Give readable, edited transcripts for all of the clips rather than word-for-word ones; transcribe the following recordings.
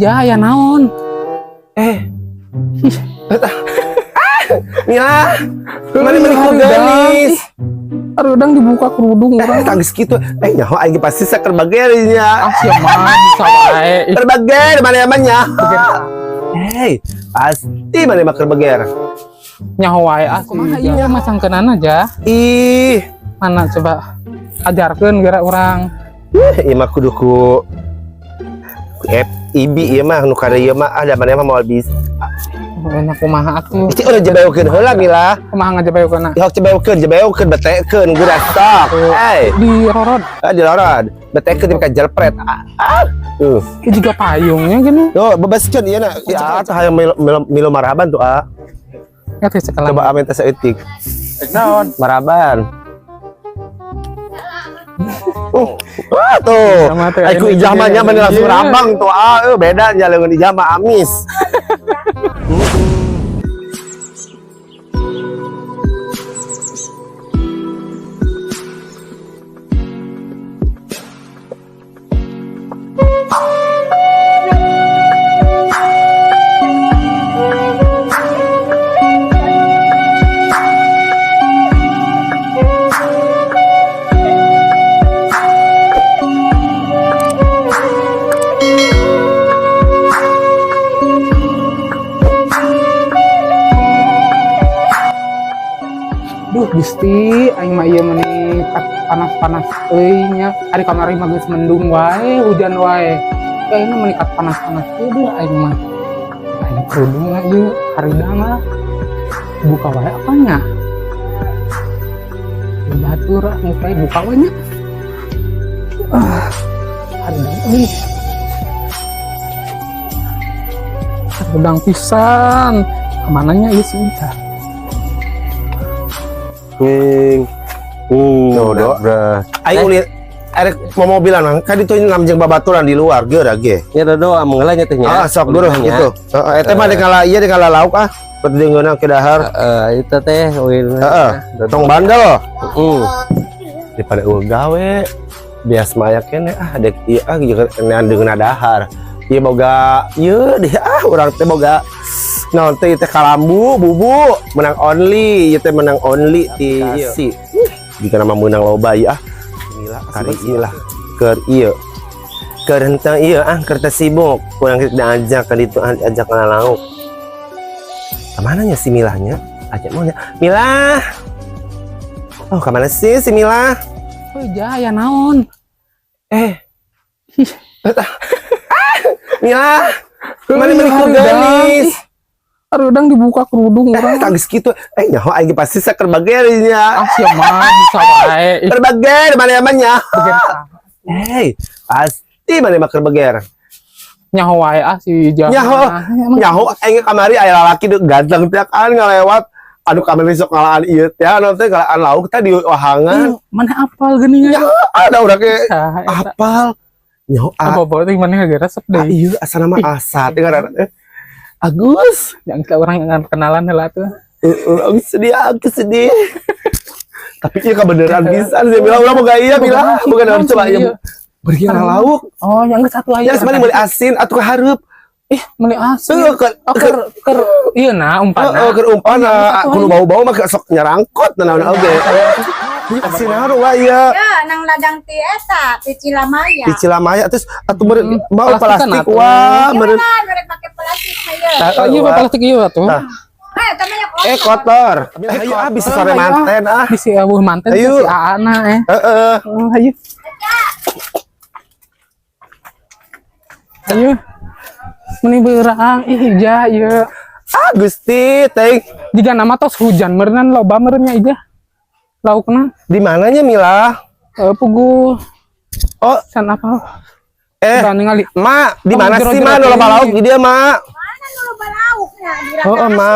Ya, ya naon? Eh. Mila, mana mana ku geulis. Harudang dibuka kerudung Eh, urang. Tangis gitu. Eh, nyaho aing pasti saker bager nya. Ah, sia mah bisa wae. Ih, Keur bager mana mah nyaho. Hei, pasti mana mah keur bager. Nyaho wae ah, kumaha ieu masangkeunana aja. Ih, Mana coba ajarkeun geura urang. Ieu mah kudu ku FIB ieu mah nu kada ieu mah ada mana mah moal bisa. Pokoknya kumaha atuh. Itu udah jebeokeun heula, Mila. Kumaha ngajebeokeunna? Yok jebeokeun, jebeokeun betekeun geura sok. Hey, Dirorod. Ah dilorod. Betekeun di jelpret. Ah, ah. Tuh. Ieu juga payungnya gini. Tuh, bebaskeun ieu na. Ya, tuh hayang milo, milo, milo marhaban tuh, ah. Ya teh sekelan. Coba amin teh saeutik. Naon? Marhaban. Wah tuh. Sama teh, Ai ku ini ijah mah nya meni langsung Iya. rambang tuh, ah, beda nya leungeun ijah mah amis. Duh Gusti, aing mah ieu meuni panas-panas euy nya. Ari kamari mah geus mendung wae, hujan wae. Kayaknya menikat panas-panas euy duh aing mah. Aing kerudung lah ieu, haridang lah. Buka wae apanya? Batur ah ngupai buka wae nya. Ah, haridang euy. Haridang pisan. Kemananya ieu si Ijah? Nging. Tuh, do. Aing ulin erek mau mobilan mah kan itu namjeng babaturan di luar geura ge. Nya dodo mengelah nya teh nya. Ah, sok dulu gitu. Heeh, eta mah dek ngala ieu dek ngala lauk ah. Penting ke dahar. Heeh, itu teh ulin. Heeh, tong bandel. Heeh. Daripada eueuh gawe bias maya keneh ah dek ieu ah jeung deungeun dahar. Ieu boga ieu deh ah urang teh boga naon teh teh kalambu bubu menang only ieu teh menang only ti si. Jika nama menang loba ieu ah. Inilah kari ieu lah keur ieu. Keur henteu ieu ah keur teh sibuk. Urang kita ajak ka ditu ah diajak kana lauk. Kamana nya si Milahnya? Ajak mau nya. Milah. Oh, kamana sih si Milah? Oh, Ijah, ya naon? Eh. Ih. Mila, mana mana ku geulis. Ih, Harudang dibuka kerudung Eh, urang. tangis gitu. Eh, nyaho aing pasti saker bager nya. Ah, sia mah bisa wae. Ih, Keur bager mana mah nyaho. bager. Hei, pasti mana mah keur bager. Nyaho wae ah si Ijah. Nyaho. mah. Emang Nyaho aing kamari aya lalaki deuk ganteng teh kan ngalewat. Aduh kamari sok ngalaan ieu teh anu teh ngalaan lauk teh di wahangan. Ih, mana apal geuning Nyaho ada urang ge Tah, eta. apal. Nyaho ah, Apa bawa teh mana geus resep ah, deui. ieu asana mah asa teh ngaranna teh. Agus. Yang kita orang yang kenalan heula tuh. Aku sedih, aku sedih. Tapi iya kebenaran pisan sih bilang ulah boga iya bilang bukan orang coba iya. Pergi lauk. Oh, yang geus satu Ya aya. sebenarnya beli asin atau hareup. Ih, meuli asin. Tuh ke Oh, keur ieu na umpanna. heeh keur umpana Oh, kudu bau-bau mah sok nyarangkot naon oge. Asin haru wah iya. Ya, nang ladang ti eta, ti Cilamaya. Di Cilamaya terus atuh meureun Hmm, mau plastikan plastik atuh. wah meureun. Gimana, mereka pakai plastik mah ye. Oh, iya Wah. plastik ieu tuh. Tah. Eh, eta mah ya kotor. Eh kotor. Ayo ah bisa sore manten ah. Bisi eueuh manten Ayo. si Aana eh. Heeh. Oh, ayo. Ayo. Meni beurang ih Ijah ieu. Ah Gusti teh Jika nama tos hujan meureunnan loba meureun nya Ijah. Laukna di mananya Mila? Puguh Oh, san apa? eh Udah ningali. Ma, di Oh, mana sih jero-jero Ma nu loba teh. lauk di dia, Ma? Mana nu loba lauknya di Oh, oh, Ma.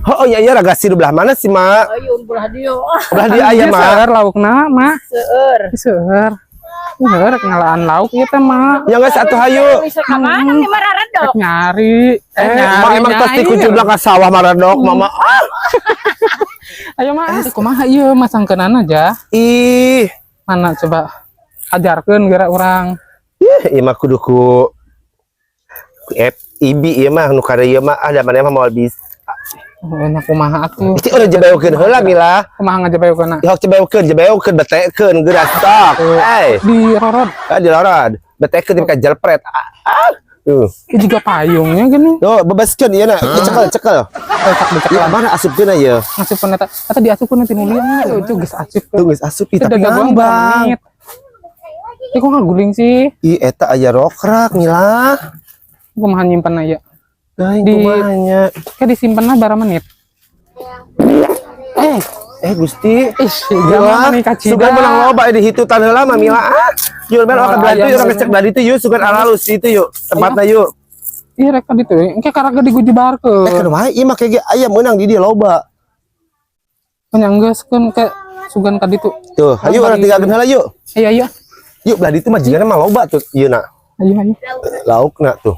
Oh, oh, iya iya ragasi di belah mana sih, Ma? Ayun belah dieu. Belah dia aya, Ma. Seueur laukna, Ma. Seueur. Seueur. Seueur ngalaan lauk ieu teh, Ma. Ya geus atuh hayu. Bisa ka mana nih mararedok? Rek nyari, Eh, nyari, Ma emang tos nyari. ti kujublak ka sawah maradok, Mama. Ah, Ayo, Ma, kumaha ieu masangkeunana aja. ih. Mana coba ajarkeun geura urang. Ih, ieu mah kudu ku F IB ieu mah nu kada ieu mah, ah, da maneh mah moal bisa. Oh, enak kumaha atuh? Ieu udah jebeokeun heula, Mila. Kumaha ngajebeokeunna? Hok jebeokeun, jebeokeun, betekeun geura sok. Eh, Di rorod. Ah, dilorod. Betekeun di jelpret. Ah, ah. Tuh. Ini juga payungnya gini. Tuh, bebaskeun ieu na. Cekel, cekel. Oh, tak Ieu dicekal. mana asupkeun ieu? Ngasupkeun eta. Eta diasupkeun tinu liang itu geus asup. Tuh geus asup ih, Itu tapi dagang ngambang. Ih, kok ngaguling sih? Ih, eta aya rokrak, Mila. Kumaha nyimpen aya? Teuing kumaha nya. Kayak disimpen lah bara menit. Eh, Eh, Gusti. Ih, jangan nih kacida. Sugan menang loba di hitutan heula mah, Mila. Ah, yuk ben orang belah itu, orang ngecek belah itu yuk, sugan alalus itu yuk. Tempatna yuk. Iya, rek tadi tuh. Engke karaga digujebarkeun. Eh, kumaha ieu mah kayak aya meunang di dieu loba. Penyanggeus keun ke sugan ka ditu. Tuh, ayo orang tinggalkeun heula yuk. Iya, iya. Yuk belah ditu mah jigana mah loba tuh ieu na. Ayo, ayo. Laukna tuh.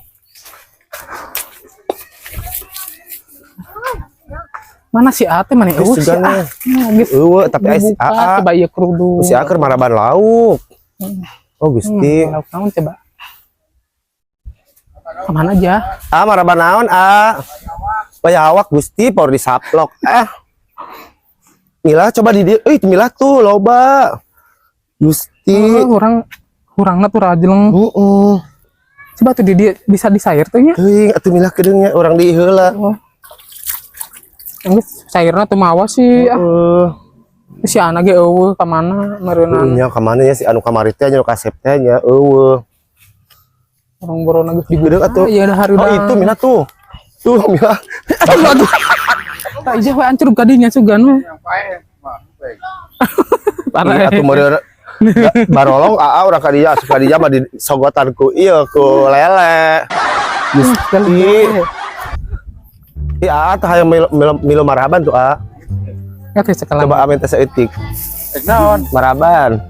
Mana si A teh mana? Eh, Oh, si sugan A. mah. Nah, geus Eueuh, tapi aya si dibuka, AA. Coba ieu kerudung. Si A keur maraban lauk. Oh, Gusti. Lauk naon coba? Kemana aja? Ah, maraban naon, ah? Baya awak Gusti por disaplok. Eh. Mila coba di dieu. Euy, Mila tuh loba. Gusti. Oh, urang urangna tuh rajleng. Heeh. Coba tuh di dia bisa disair tuh nya. Teuing atuh Mila kedeungnya urang di heula. Oh. Geus sairna tuh mawa sih. Ah, Heeh. si Ana ge eueuh ka mana meureunana. Nya ka mana nya si anu kamari teh nya nu kasep teh nya eueuh. Orang borona geus dibuka. Geudeung atuh. Iya dah Oh, itu Mila tuh. Tuh Mila. Aduh, aduh. Tak ijah we ancur ka dinya sugan we. Parah. Ih, atuh meureun barolong aa urang ka dinya asup ka dinya mah disogotan ku ieu ku lele. Gusti. Ih, aa tah hayang milu, milu, milu maraban tuh aa. Ya teh sekelan. Coba amin teh saeutik. Naon? Maraban.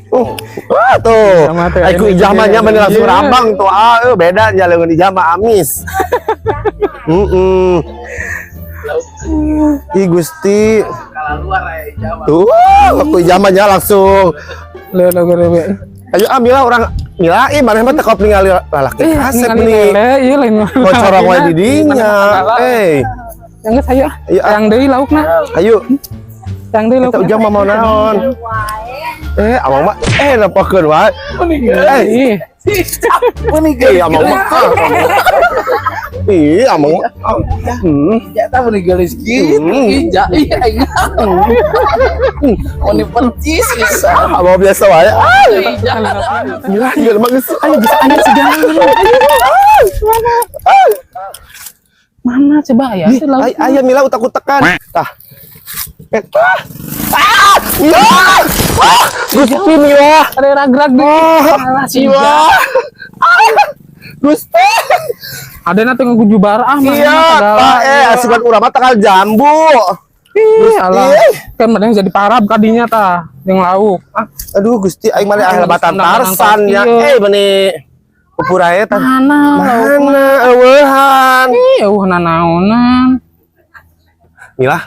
Oh, wah tuh. Sama teh, Ai ku ini ijah mah nya meni langsung Iya. rambang tuh ah, beda nya leungeun ijah mah amis. Heeh. Ih Gusti. Tuh, aku ijah mah nya langsung. Le le le le. Ayo ah Mila orang Mila ih maneh mah teh kop ningali lalaki Eh, kasep ningali nih. lele, iya lain. Bocorong wae di dinya. Eh, Yang geus ayo. Ayo, ah. Yang deui laukna. Ayo. Yang deui Eta laukna. ujang mah mau naon? Eh, amang mah eh nempokeun wae. Eh, Ih, ih amang mah. Ah. Ih, amang mah. Ah. Hmm. Ya tahu nih gelis gitu. Iya, iya, iya. Mau percis bisa. Ah, amang biasa wae. Ah, Iya. gila, gila bagus. Ayo bisa ayo sejalan. Mana coba ya? Ih, ay, aya Mila utak-utakan. Tah. Eh, ah. Ah, Mila. Ah, Gusti Mila. Ada rag-rag deh. Ah, Mila. Ah, Gusti. Ada nanti ngegujubar ah mana Iya, segala. tah eh asupan urang mah tangkal jambu. Ih, alah. Gusti. Kan mana jadi parab kadinya tah yang lauk. Ah, Aduh Gusti aing mah ahli batan Tarsan ya. Iya. Eh meni pupurae tah. Mana lauk? Mana eueuhan. Ih, eueuh nanaonan. Mila,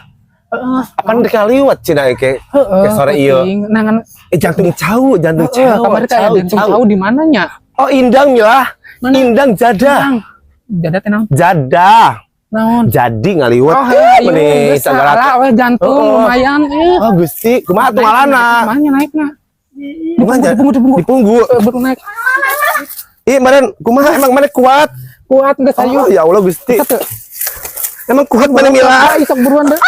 Heeh, apaan rek ngaliwat cenah ke heeh. ke sore ieu. penting. Nah, kan Eh jantung cau, jantung heeh, cau. kamari teh aya cau, jantung cau. cau di mananya? Oh, indang Mila. Mana? Indang jadah. Kang. Jada teh naon? Jadah. Naon? Jadi ngaliwat. Oh, Eh, iya, meni geus sagala. salah we jantung Heeh. lumayan eh. Oh, Gusti, kumaha tuh ngalana? Kumaha naikna? Kumaha Dipunggu, dipunggu, Dipunggu. Eh, baru naik. Ih, meren kumaha emang mana kuat? Kuat geus ayo. Oh, ya Allah Gusti. Satu. Emang kuat mana Mila? Ah, isok buruan deh.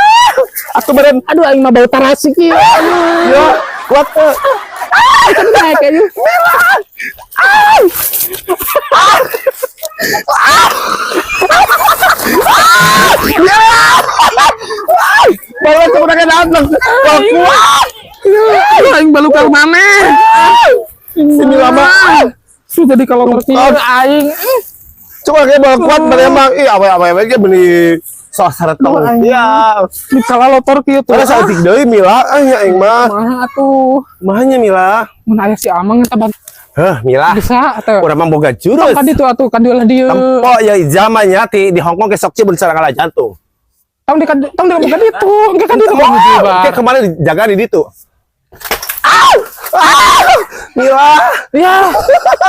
Atuh meren Aduh aing mah bau tarasi kieu. Aduh. ya kuat teu. Kan naik aja. Bawa tuh udah datang. Wah, kuat. Aduh aing balukar maneh. Si Mila mah. Sudah jadi kalau ngerti aing. Coba kayak bawa kuat mana emang. Ih, awe-awe ge beuni sok saretong. Iya. Di kala lotor kieu tuh. Karena saeutik deui Mila, ah nya aing mah. Kumaha atuh? Mahanya Mila. Mun aya si Amang eta bantu Heh, Mila. bisa atau Urang mah boga jurus. Tong kaditu atuh kadieu lah dieu. Tempo ya zamannya di Hong Kong ke sok cibun sareng kalah jantung. Tong di tong di ka ditu, engke ka ditu Kayak kemarin dijaga di ditu. Mila. Ya,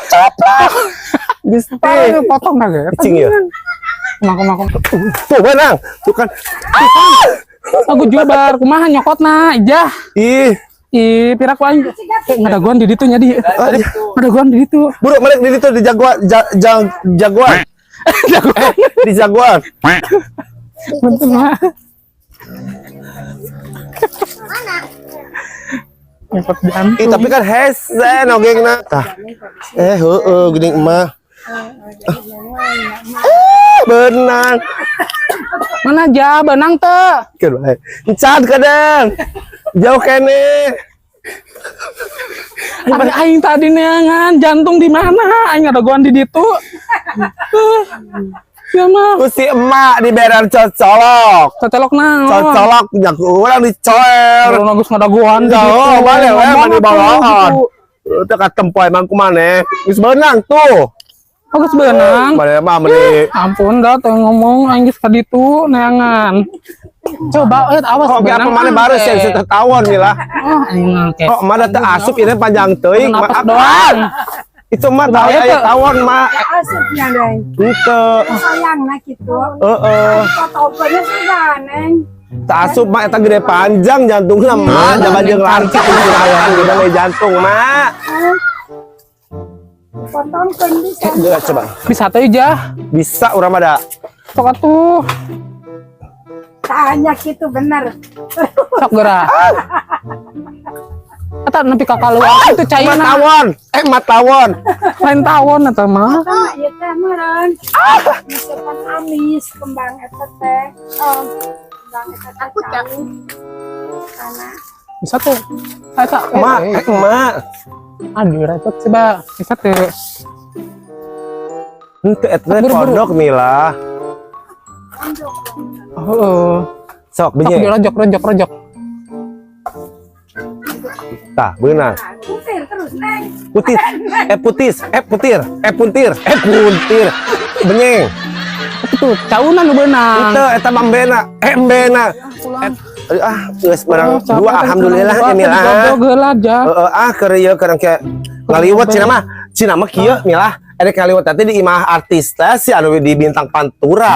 Coplak. Gusti. parah potong dah ge. Cicing ya. Kumaha kumaha. Tuh benang. Tuh kan. Aku jubar, kumaha nyokotna, ijah. Ih. Ih, pira ku aing ngadaguan di ditu nya di. Ngadaguan di ditu. Buru balik di ditu di jagoan jagoan. Di jagoan. Bentar mah. Nyokot jantung. Ih, tapi kan hese nogengna. Tah. Heueuh geuning mah. Benang. Mana aja benang teu? Keun bae. Encan kadang. Jauh kene. Ari aing tadi neangan jantung di mana? Aing ngadaguan di ditu. Ya mah, Ku si emak di beran cocolok. cocolok naon? Cocolok nya ku urang dicoer. Kalau geus ngadaguan di ditu. Jauh, mana we Ngomong mani atuh, bawaan. gitu. Teu katempo emang kumaneh. Geus beunang tuh. Oh, geus beunang. Mana mah meuni. Ampun dah teu ngomong aing geus ka ditu neangan. Coba awas Kok apa mana baru sih bisa tawon Mila. Oh, aing ngake. Kok mana teu asup ini panjang teuing Napas mah. doang. Itu mah tahu Bahaya aya teu. tawon mah. Asupnya deh. Henteu. Sayang nah gitu. Heeh. Foto-fotonya sudah neng. Teu asup mah eta gede panjang jantungna mah jaban jeung lancip lawan gede we jantung mah. Potongkeun bisa. Geus coba. Bisa teh ijah. Bisa urang mah da. Sok atuh. Tanya gitu bener. Sok geura. Eta nepi ka kaluar itu Emak caina. tawon, emak tawon. Lain tawon eta mah. Sama ieu teh meureun. Misalkan amis kembang eta teh. Oh, kembang eta teh. Aku tahu. Karena Bisa tuh. Eta Emak, emak. Aduh repot sih, Ba. Bisa tuh. Henteu eta teh Buru-buru. kodok Mila. Heeh. Sok Sok benye. dirojok rojok rojok. Tah, beunang. putir terus neng. Putis, putis, putir, puntir, puntir. Benyeng. Itu cauna nu beunang. Itu eta mah embena, embena. Geus barang dua alhamdulillah ini lah. Godog heula aja. Heeh, keur ieu keur ke ngaliwet cenah mah. Cenah mah kieu milah. Ada ngaliwet tadi di imah artis teh si anu di Bintang Pantura.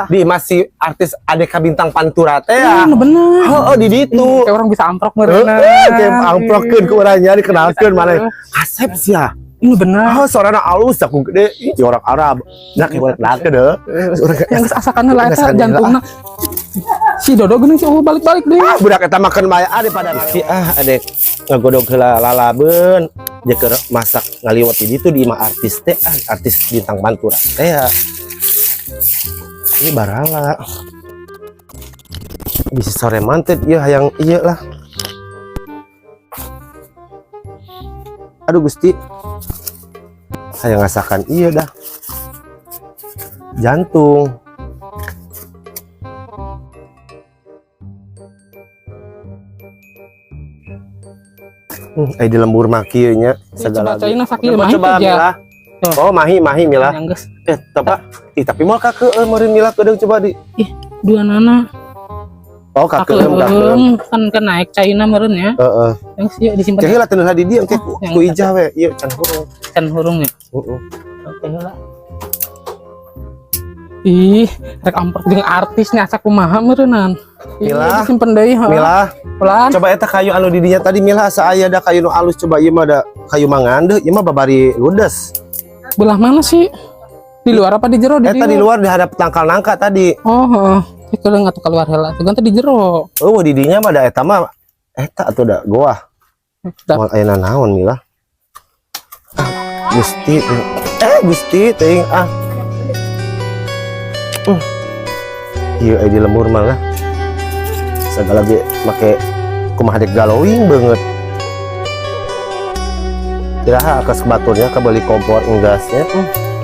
Di imah si artis ADK Bintang Pantura teh ya. Nu bener. Heeh, di ditu. Kayak orang bisa amprok meureun. Heeh, kayak amprokeun ku urang nya dikenalkeun maneh. Asep sia. Ini bener. Oh, sorana alus aku gede, ih orang Arab. Nah, kayak boleh kenalkeun deh. Urang Yang geus asakan heula eta Asakan heula. jantungna. Si Dodo geuning si balik-balik deui. Budak eta makan bae daripada si adek ngagodog heula lalabeun jeung keur masak ngaliwet di ditu di imah artis teh artis Bintang Pantura teh ya. Ini barala. Bisa sore mantet ieu hayang ieu lah. Aduh Gusti. Hayang ngasakan ieu dah. Jantung. Di lembur mah kieu nya segala. Coba caina sakieu mahi Coba aja. Mila. Oh, mahi mahi Mila. Yang geus Tapi tapi moal ka keueum meureun Mila kedeung coba di. Ih, dua nana. Oh, ka keueum ka keueum. Kan kan naik caina meureun ya. Heeh. Yang sih disimpan. Cek heula teu di dieu engke Oh, ku ijah we. Ieu can hurung. Can hurung ya. Heeh. Oke heula. Ih, rek amprok jeung artisnya asa kumaha meureunnan. Mila. Disimpen deui heeh. Mila, Pelan. coba eta kayu anu di dinya tadi Mila asa aya da kayu nu alus coba ieu mah da kayu mangan deuh, ieu mah babari ludes. Belah mana sih? Di luar apa di jero? Eta di luar di hadap tangkal nangka tadi. Oh, heeh. Itu udah nggak keluar heula. Tuh di jero. Oh, di dinya mah da eta mah eta atuh da goah. Da. Moal aya naon Mila. Gusti, Gusti teuing ah. Ieu aya di lembur mah lah. Segala ge make kumaha dek galowing beungeut. Iraha akas baturnya kabeli kompor enggasnya.